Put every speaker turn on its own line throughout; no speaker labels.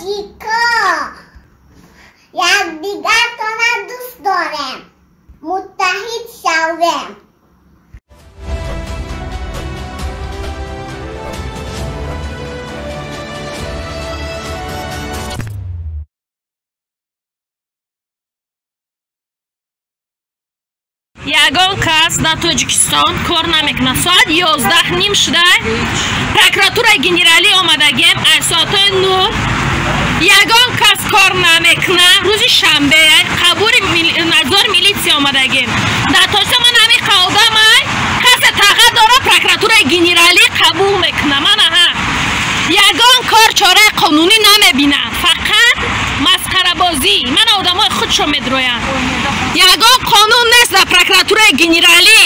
Тоҷико, якдигартона дӯст дорем, муттаҳид шавем.
Ягон кас дар Тоҷикистон кор намекунад. Соат 11:30 шуда, прокуратураи генералӣ омадагем аз соатҳои 9. Ягон кас кор намекунад. Рӯзи шанбе қабули надзори милитсия омадагем. Дар Тоҷикистон ман ҳамин одамай касе тағат дора, прокуратураи генералӣ қабул мекунад. Ман аҳа ягон кор чораи қонунӣ намебинам, фақат масхарабозӣ. Ман одамои худшо медроянд. Ягон қонун нест дар прокуратураи генералӣ.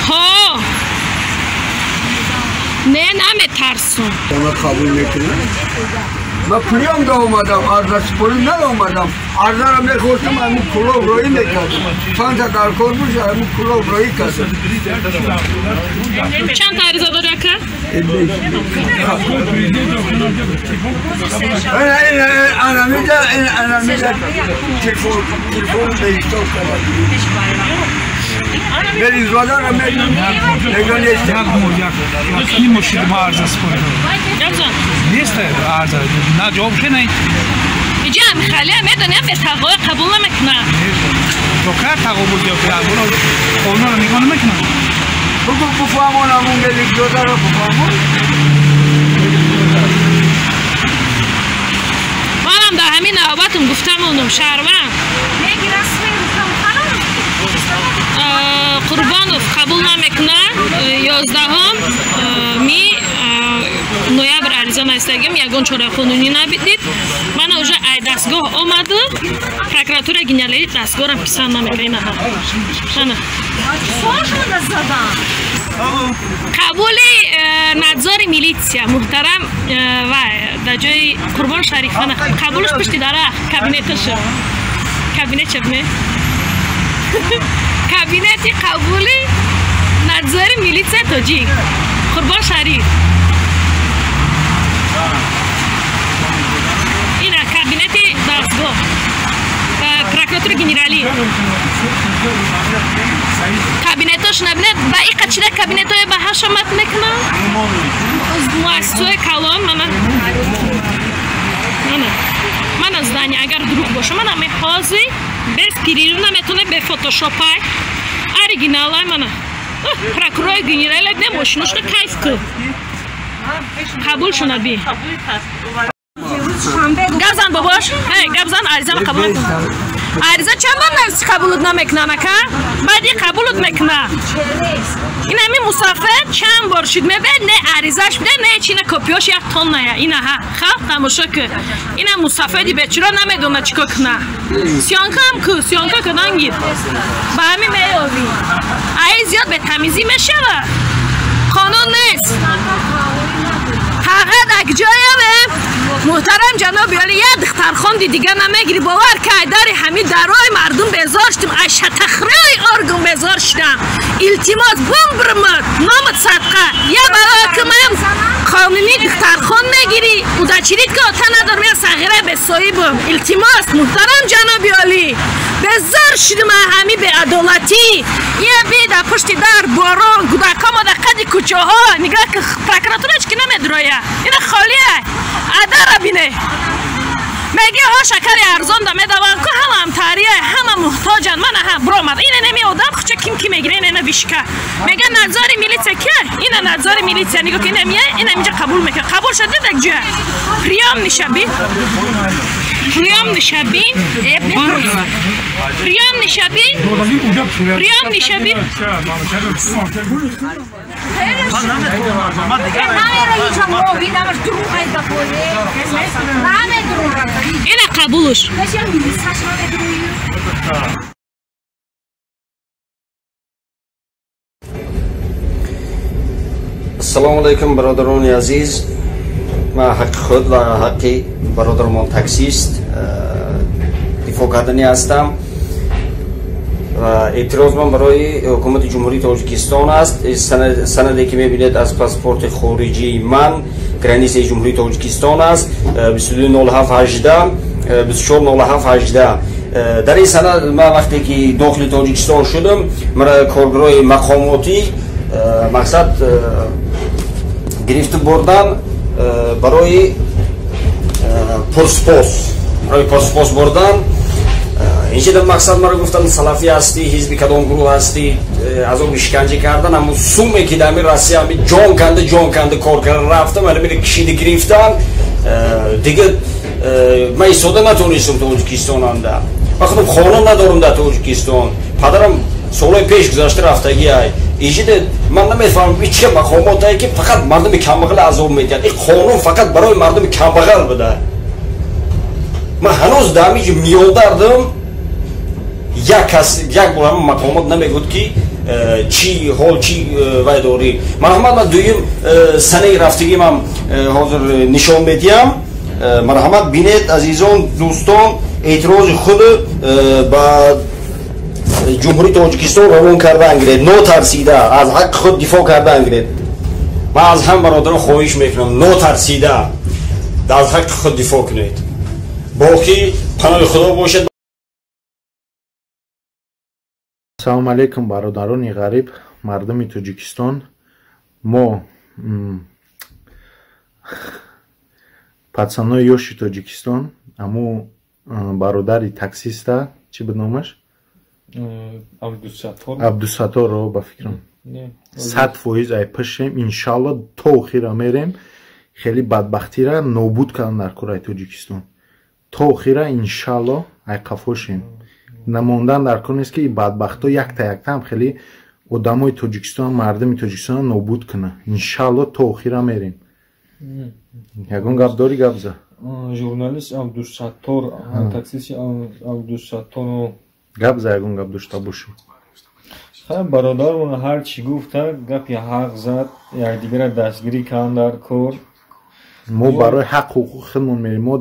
Ҳо, не, наметарсум.
Қабул мекунам. Ман приём да омадам, арзасупорӣ наомадам. Арзаро мехостам, ҳамин кулоб роӣ мекардам. Чанд та дар кор буша, ҳамин кулоб роӣ кардам.
Чанд та ариза дори, ака?
Анамида, анамида телефон, телефон беҳисоб кардам. Беризодаро мегӯ нест.
Ним шид ма арза супоридам. Нест арза, на ҷавоб ше, на
Иҷа Михалия медонем, бетағоя қабул намекунад.
То кар тағо буд ё қонунро нигоҳ намекунад?
Бугу буфаҳмон, ҳамун Меликзодаро буфаҳмон.
Манам дар ҳамин навбатам гуфта мондам, шаҳрванд Қурбонов қабул намекунад. 11 ми ноябр ариза навистагим, ягон чораи қонунӣ набидид. Мана уже ай дастгоҳ омаду прокуратура генералӣ дастгоҳам писанд намекунад. Инаҳа ана қабули надзори милитсия муҳтарам ва дар ҷои Қурбон Шариф. Ана қабулш пушти дарахт, кабинеташа, кабинет чабне, кабинети қабули надзори милитсия тоҷик Қурбон Шариф. Ина кабинети дастгоҳ прокуратура генералӣ. Кабинетош набинед, ба иқа чида кабинетҳое ба ҳашамат мекунанд, муассисаҳои калон. Мана, мана, мана здание, агар дурӯғ боша, мана мехози без перерыв наметавонед, бе фотошопай, оригиналай. Мана прокурори генералӣ не, мошиношка кайф ку, қабул шуна би. Гап зан, бобош, гап зан. Аризама қабул накун. Ариза чанд бор нависи, қабулут намекунам, ака? Баъди қабулут мекуна. Ин ҳамин мусафир чанд бор шуд, мебинед, не аризаш биде, не чина, копиёш як тонная. Инаҳа халқ тамошо ку. Ина мусафири бечуро намедона чӣ кор куна. Съёмкаам ку, съёмка кудан гир. Ба ҳамин меёвӣ. Аи зиёд бетамизӣ мешавад. Қонун нест. Фақат як ҷояве, муҳтарам ҷаноби олӣ, як духтархонди дига намегирӣ. Бовар кай, дари ҳамин дарои мардум безор шудем, аз шатахрӯи орган безор шудам. Илтимос, бумбирмад номат садқа, я барои ки ман қонунӣ духтархон мегирӣ, удочерить ки ота надорам, я сағира бесоҳибам. Илтимос, муҳтарам ҷаноби олӣ, безор шудем аз ҳамин беадолатӣ. Я би дар пушти дар борон, кӯдакҳо дар қади кӯчаҳо. Нигоҳ ки, прокуратура ҳеч ки намедроя, ина холия. Адара бине, меги ҳо шакари арзон да медаванд ку, ҳама ҳамтария, ҳама муҳтоҷанд. Мана ҳа биромад, ина неми одам хуча ким ки мегира, ина вишка мега надзори милитсия ки, ина надзори милитсия нигоҳ ки, ина мия, ина инҷа қабул мекунад. Қабул шуд дид, як ҷоя приём нишаби, приём нишаби, приём нишаби, приём нишаби. Ина қабулш.
Ассалому алайкум, бародарони азиз. Ман ҳаққи худ ва ҳаққи бародармон таксист дифоъ карданӣ ҳастам ва эътироз ман барои ҳукумати Ҷумҳурии Тоҷикистон аст. Санаде ки мебинед, аз паспорти хориҷии ман границаи Ҷумҳурии Тоҷикистон аст, 220718 240718. Дар ин санад ман вақте ки дохили Тоҷикистон шудам, мара коргарои мақомотӣ мақсад гирифта бурдан барои пурспос, барои пурспос бурдан. Инчида мақсад маро гуфтанд салафӣ ҳастӣ, ҳизби кадом гурӯҳ ҳастӣ, азоби шиканҷа кардан. Ҳамун суме ки дар ҳамин Россия ҳами ҷон канда ҷон канда кор карда рафтам, ҳамин кишида гирифтан. Дига ман истода натонистам Тоҷикистонанда. Ман худам хона надорам дар Тоҷикистон, падарам солҳои пеш гузашта рафтагиай. Инчида ман намефаҳмам ин чӣ мақомотае ки фақат мардуми камбағал азоб медиҳад. Ин қонун фақат барои мардуми камбағал буда. Ман ҳанӯз дар ҳамин ҷо миёдардам, як кас як бор ҳамин мақомот намегӯд ки чӣ ҳол чӣ вай дорӣ. Марҳамат, ман дуюм санаи рафтагимам ҳозир нишон медиҳам. Марҳамат бинед, азизон, дӯстон, эътирози худ ба Ҷумҳурии Тоҷикистон равон кардан гиред, нотарсида аз ҳаққи худ дифоъ кардан гиред. Ман аз ҳам бародарон хоҳиш мекунам, нотарсида аз ҳаққи худ дифоъ кунед. Боқӣ паноҳи Худо бошад.
Салом алейкум, бародарони ғариб, мардуми Тоҷикистон. Мо пацанои ёши Тоҷикистон, аму бародари таксиста, чӣ буд номаш? Абдусатторро ба фикрам 100% ай пишем, иншалло то охира мерем. Хеле бадбахтира нобуд кардан дар кораи Тоҷикистон. То охира иншалло ай қафошем. Намондан дар кор нест ки бадбахтҳо якта яктаам хеле одамои Тоҷикистон, мардуми Тоҷикистон нобуд кунад. Иншалло то охира мерем. Ягон гап дорӣ, гап за?
Журналист Абдусаттор, таксисти Абдусатторо
гап за, ягон гап дошта бошӣ.
Хай, бародармон ҳар чӣ гуфта, гапи ҳақ зад, якдигара дастгирӣ кардан дар кор.
Мо барои ҳақ ҳуқуқи худмон мерем. Мо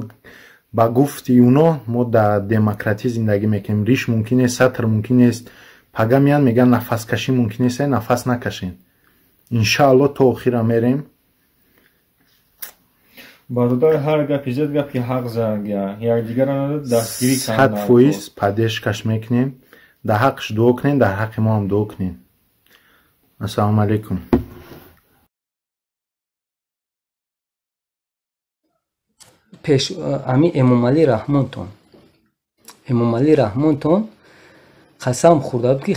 ба гуфти уно мо дар демократӣ зиндагӣ мекунем. Риш мумкин нест, сатр мумкин нест. Пага меян мегӯянд нафаскашӣ мумкин нест, нафас накашем. Иншаалло то охира мерем.
Бародар ҳар гапи зад, гапи ҳақ зад, якдигара дастгирӣ кардан.
100% падешкаш мекунем. Дар ҳаққаш дуо кунем, дар ҳаққи мо ҳам дуо кунем. Ассалому алайкум.
Пеш ами Эмомалӣ Раҳмонтон, Эмомалӣ Раҳмонтон қасам хӯрда буд, ки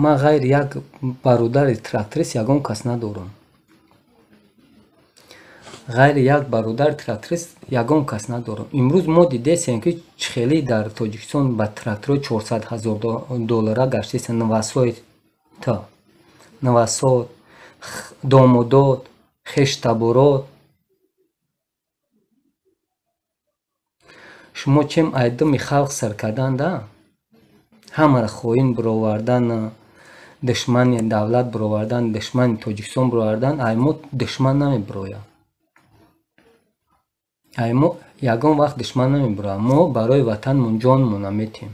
ман ғайри як бародари тракторист ягон кас надорам. Ғайри як бародари тракторист ягон кас надорам. Имрӯз мо дидесем, ки хеле дар Тоҷикистон ба тракторҳои 400 ҳазор доллара гаштеса, навасои та навасот, домодот, хештаборот. Шумо чем айдуми халқ сар карданда, ҳамаро хоин бировардан, душмани давлат бировардан, душмани Тоҷикистон бировардан, ай мо душман намебирояд. Ай мо ягон вақт душман намебирояд. Мо барои ватанмон ҷонмона метиҳем.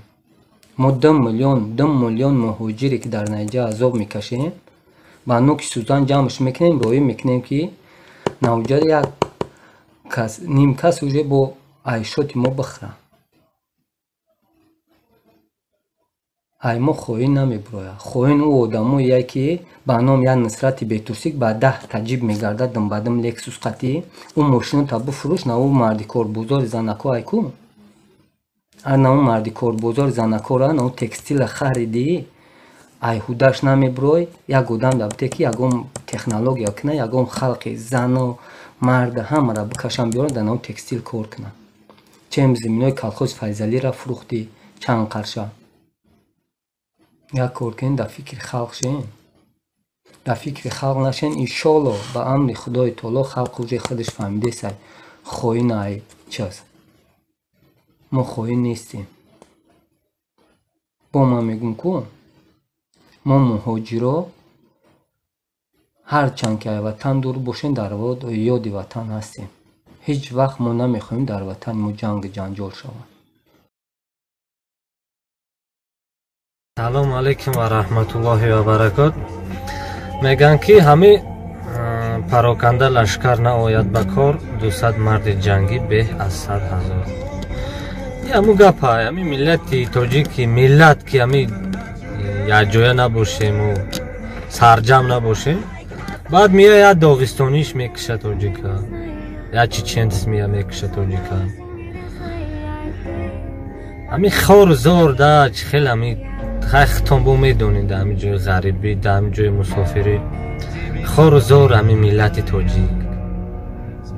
Мо 2 миллион муҳоҷире ки дар Найҷа азоб мекашем, ба нуки сӯзан ҷамъш мекунем, роӣ мекунем, ки навҷа як кас, ним кас уже бо айшоти мо бихӯра. Ай мо хоин намебирояд. Хоин ӯ одамое ки ба ном як Нусрати Бетурсик ба 10 таҷиб мегардад думбадум Лексус қатӣ, ӯ мошинота бифурӯш, на ӯ марди корбозори занако айку. На ӯ марди корбозори занакора, на ӯ текстила харидӣ, ай ҳудаш намебирой, як одам дар бите ки ягон технология куна, ягон халқи зану марда ҳамаро бикашам биёранд, дар нао текстил кор кунанд. Чем зиминои колхози Файзалиро фурӯхтӣ чанд қарша. Як кор кунед, дар фикри халқ шен. Дар фикри халқ нашен, иншолло ба амри Худои таоло халқ уже худаш фаҳмидесай хоин ай чист. Мо хоин нестем. Бо ман мегӯм ку мо муҳоҷиро ҳарчанд ки ай ватан дур бошем, дар ёди ватан ҳастем. Ҳеҷ вақт мо намехоҳем дар ватани мо ҷангу ҷанҷол шавад.
Салом алейкум ва раҳматуллоҳи ва баракот. Мегӯянд ки ҳами Пароканда лашкар наояд ба кор, 200 марди ҷангӣ беҳ аз 100 ҳазор. Ҳаму гапа, ҳами миллати тоҷики, миллат ки ҳами якҷоя набошему сарҷам набошем, баъд меояд як доғистониш мекиша тоҷика, як чеченс мея мекиша тоҷика. Ҳами хору зор да чӣ хел ҳами хай хитон бо медонед, дар ҳами ҷои ғарибӣ, дар ҳами ҷои мусофирӣ хору зор ҳами миллати тоҷик,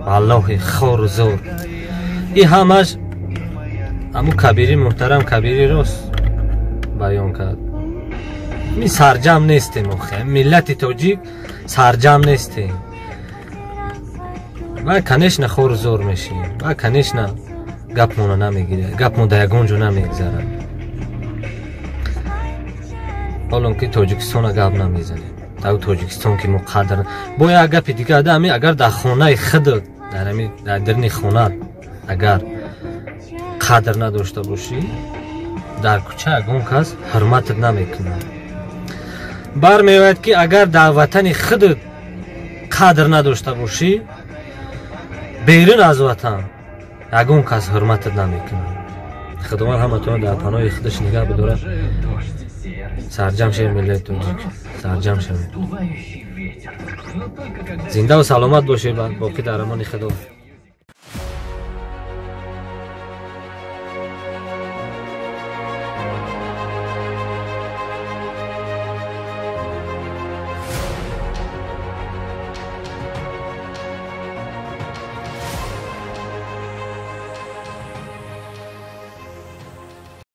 валлоҳи хору зор. И ҳамаш ҳаму Кабири муҳтарам Кабири рост баён кард. Ми сарҷам нестем, охе миллати тоҷик сарҷам нестем. Ва конечно хору зор мешем, ва конечно гапмона намегирад, гапмо дар ягон ҷо намегзарад. Ҳолон ки Тоҷикистона гап намезанем, дар Тоҷикистон ки мо қадр бо як гапи дигар да, ами агар дар хонаи худат, дар ами дар дарни хонаат агар қадр надошта бошӣ, дар кӯча ягон кас ҳурматат намекунад. Бармеояд ки агар дар ватани худат қадр надошта бошӣ, берун аз ватан ягон кас ҳурматат намекунад. Худованд ҳаматонро дар паноҳи худаш нигаҳ бидорад. Сарҷам шавем, миллати тоҷик, сарҷам шавем. Зиндаву саломат бошед, боқӣ дар амони Худо.